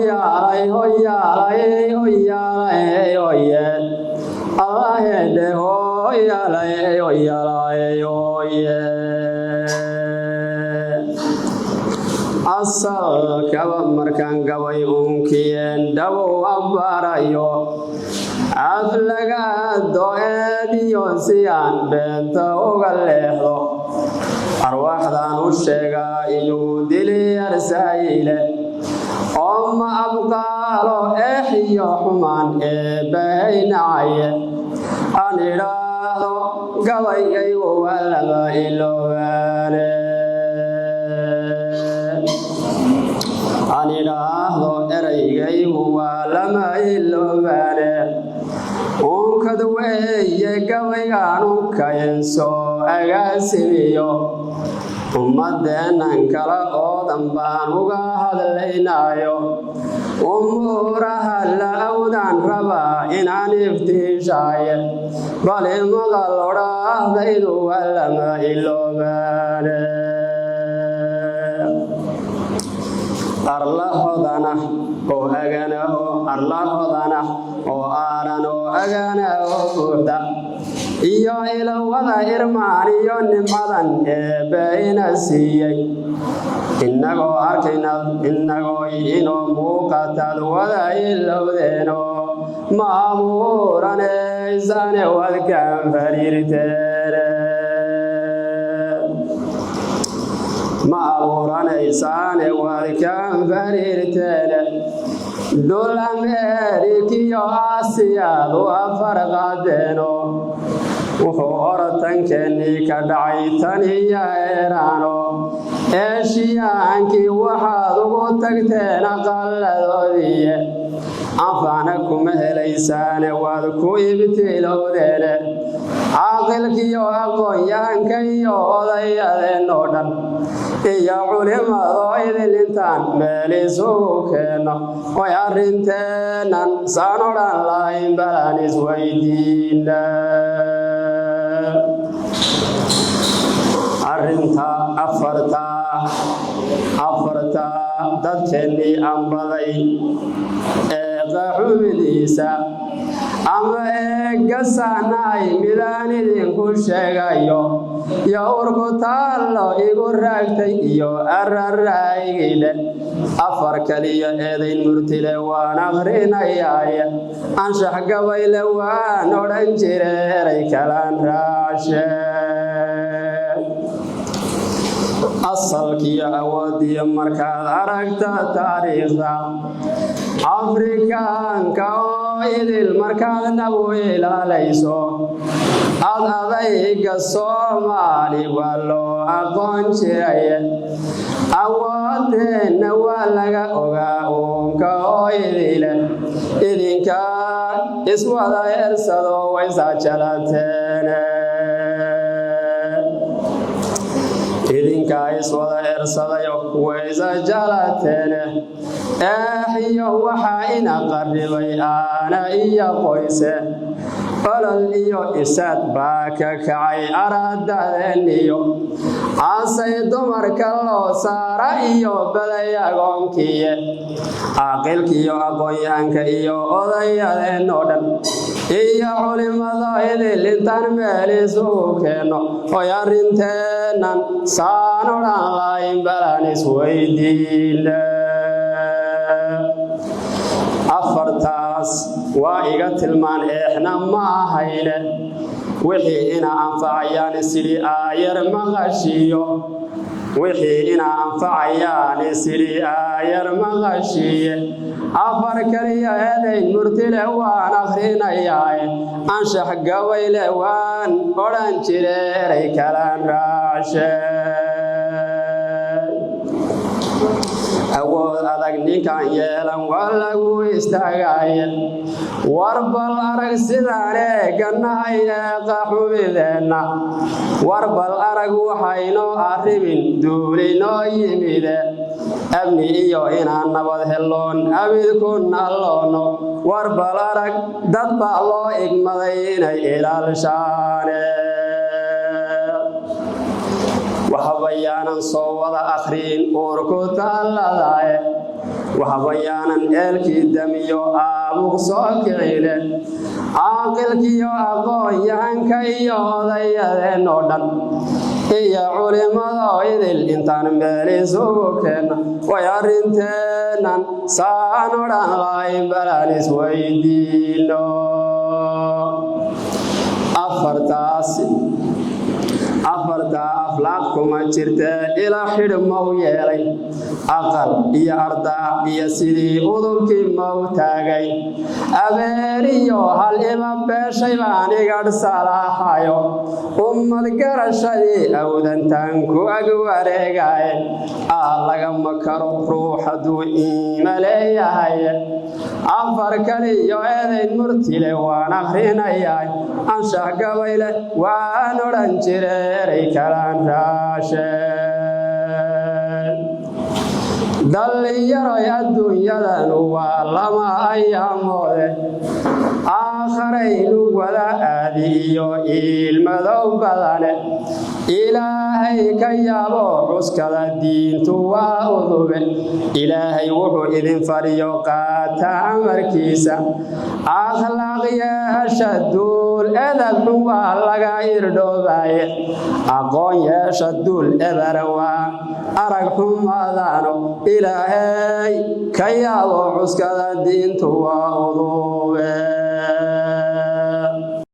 Hoyaalay, hoyaalay, hoyaalay, hoye, Allahede, hoyaalay, hoyaalay, hoye. Asalkaba markaan gabay unkiyeen dhabow abbaarayo, aflagaado eediyo si aan beenta uga leexdo, arwaaxdaan u sheegaa inuu dili arsaayile, oo ma abqaalo eex iyo xumaan eebbahaynacaye. Aan idhaahdo gabaygaygu waa lama iloobaane, aan idhaahdo eraygaygu waa lama iloobaane. Unkad weeye gabaygaan unkayen soo agaasimiyo, ummadeennan kala oodan baan uga hadlaynaayo. Umuuraha la awdaan rabaa inaan iftiishaaye, bal imaqal odhaahdaydu waa lama iloobaane. Arlahodana oo aganaho, arlahodana oo aaran oo aganaho buuxda, iyo ilowada irmaan iyo nimcadan eebbe ina siiyey, innagoo arkayna, innagoo inoo muuqataad wada ilowdeeno, ma abuuranaysane wadkaan fariirteene, ma abuuranaysaane wadkaan fariirteene. Dhul Ameerikiyo Aasiyaad u afar qaadeeno, wuxuu orotankeenii ka dhacay tan iyo Eeraano. Eeshiyaankii waxaad ugu tagteen aqalladoodiiye, anfacna kuma helaysaane waad ku ibtilowdeene. Caaqilkiyo aqoon-yahanka iyo odayadeenoo dhan iyo culimadoo idil intaan meel isugu keenno, oy arrinteennan saan odhan lahayn balaan isweydiina. Arrinta afartaa dadkeennii anbaday ee qaxumidiisa ama eeggasaanahay midaan idinku sheegayo, iyo urku taallo igu raagtay iyo araraaygidhe. Afar kaliya eedayn murtile waan akrinayaaye, anshax gabayle waan odhan jire, eray kalaan raacshe. Asalkiyo awoodiyo markaad aragta taariikhda Afrikaanka oo idil, markaad nabu ilaalayso ad adayga Soomaali waa loo aqoon jiraye, awoodeenna waa laga ogaa uunka oo idile. Idinka iswada ersado waysajalateene, idinkaa iswada ersadayo waysajalateene. Eexiyo waxaa ina qarribay aana iyo qoyse, olol iyo isaad baa ka kacay aradadeenniyo, caasay dumarka loo saara iyo baday agoonkiiye. Caaqilkiyo aqoon-yahanka iyo odayadeenoo dhan iyo culimada idil intaan meel isugu keenno, oy arrinteennan saan odhan lahayn balaan isweydiine. Afartaas waa iga tilmaan, eexna ma ahayne, wixii ina anfacayaan isidhi aayar maqashiiyo, wixii ina anfacayaan isidhi aayar maqashiiye. Afar kaliya eedayn murtile waan akrinayaaye, anshax gabayle waan odhan jire, eray kalaan raacshe. Awood adag ninkan yeelan waa lagu istaagaaye. War bal arag sidaan eeganahay eeqa xumideenna, war bal arag waxaynoo arribin duulinoo yimide. Amni iyo inaan nabad helloon abid ku nalloonno, war bal arag dad baa loo igmaday inay ilaalshaane. Waxba yaanan soo wada akhriin uurku taalladaaye. Waxbayaanan eelkii damiyo aabuq soo kicine, caaqilkiyo aqoon-yahanka iyo odayadeen oo dhan iyo culimmadoo idil intaan meel isugu keenna, way arrinteennan saan odhan lahayn balaan isweydiino. Afartaasi afartaa aflaaq kuma jirtee, ila xidh mau yeelay aqal iyo ardaa iyo sidii udubkii mau taagay. Abeeriyo hal ima beeshay baan igadh salaaxayo, ummad garashadii awdantaan ku ag wareegaye. Aa lagama karo ruux hadduu iima leeyahay. Afar kaliyo eedayn murtile waan akhrinayaa, anshax gabayle waan odhan jire, erey kalaan raasheen. Dhallinyaroy, adduunyadanu waa lama ayaamoode, aakharaynu wada aadi iyo iilmadow badane. Ilaahay ka yaabo, cuskada diintu waa udube. Ilaahay wuxuu idin fariyo qaata amarkiisa. Akhlaaq yeesha duul edab xun waa laga irdhoobaye, aqoon yeesha duul ebera waa arag xumadano. Ilaahay ka yaabo, cuskada diintu waa udube.